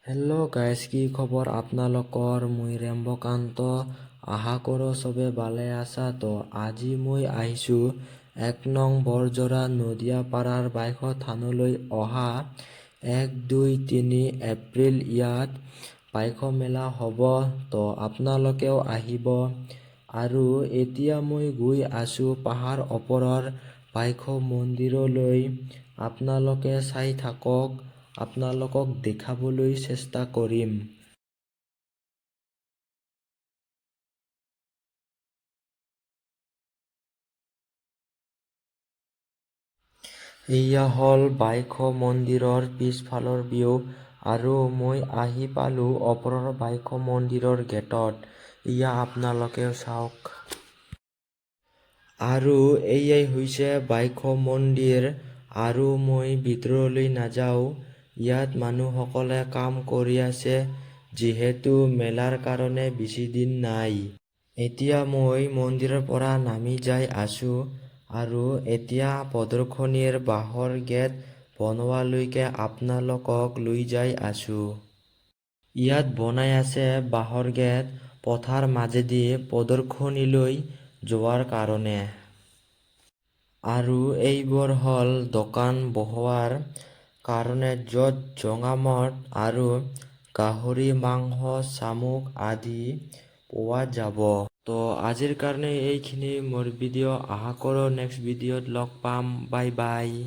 Hello' guys, কি খবৰ আপোনালোকৰ? মই ৰেম্বকান্ত। আশা কৰোঁ চবে ভালে আছা। তো আজি মই আহিছোঁ 1 নং বৰজোৰা নদীয়াপাৰাৰ বাইথ থানলৈ। অহা 1, 2, 3 এপ্ৰিল ইয়াত বাইখ মেলা হ'ব। তো আপোনালোকেও আহিব। আৰু এতিয়া মই গৈ আছোঁ পাহাৰ ওপৰৰ বাইখ মন্দিৰলৈ। আপোনালোকে চাই থাকক, আপোনালোকক দেখাবলৈ চেষ্টা কৰিম। এয়া হ'ল বাইখ মন্দিৰৰ পিছফালৰ ভিউ আৰু মই আহি পালোঁ ওপৰৰ বাইখ মন্দিৰৰ গেটত। এয়া আপোনালোকেও চাওক। আৰু এয়াই হৈছে বাইখ মন্দিৰ। আৰু মই ভিতৰলৈ নাযাওঁ। ইয়াত মানুহসকলে কাম কৰি আছে, যিহেতু মেলাৰ কাৰণে বেছি দিন নাই। এতিয়া মই মন্দিৰৰ পৰা নামি যাই আছোঁ আৰু এতিয়া প্ৰদৰ্শনীৰ বাঁহৰ গেট বনোৱালৈকে আপোনালোকক লৈ যাই আছোঁ। ইয়াত বনাই আছে বাঁহৰ গেট, পথাৰ মাজেদি প্ৰদৰ্শনীলৈ যোৱাৰ কাৰণে। আৰু এইবোৰ হ'ল দোকান বহোৱাৰ কাৰণে, য'ত জঙামঠ আৰু গাহৰি মাংস, শামুক আদি পোৱা যাব। তো আজিৰ কাৰণে এইখিনি মোৰ ভিডিঅ'। আশা কৰোঁ নেক্সট ভিডিঅ'ত লগ পাম। Bye bye.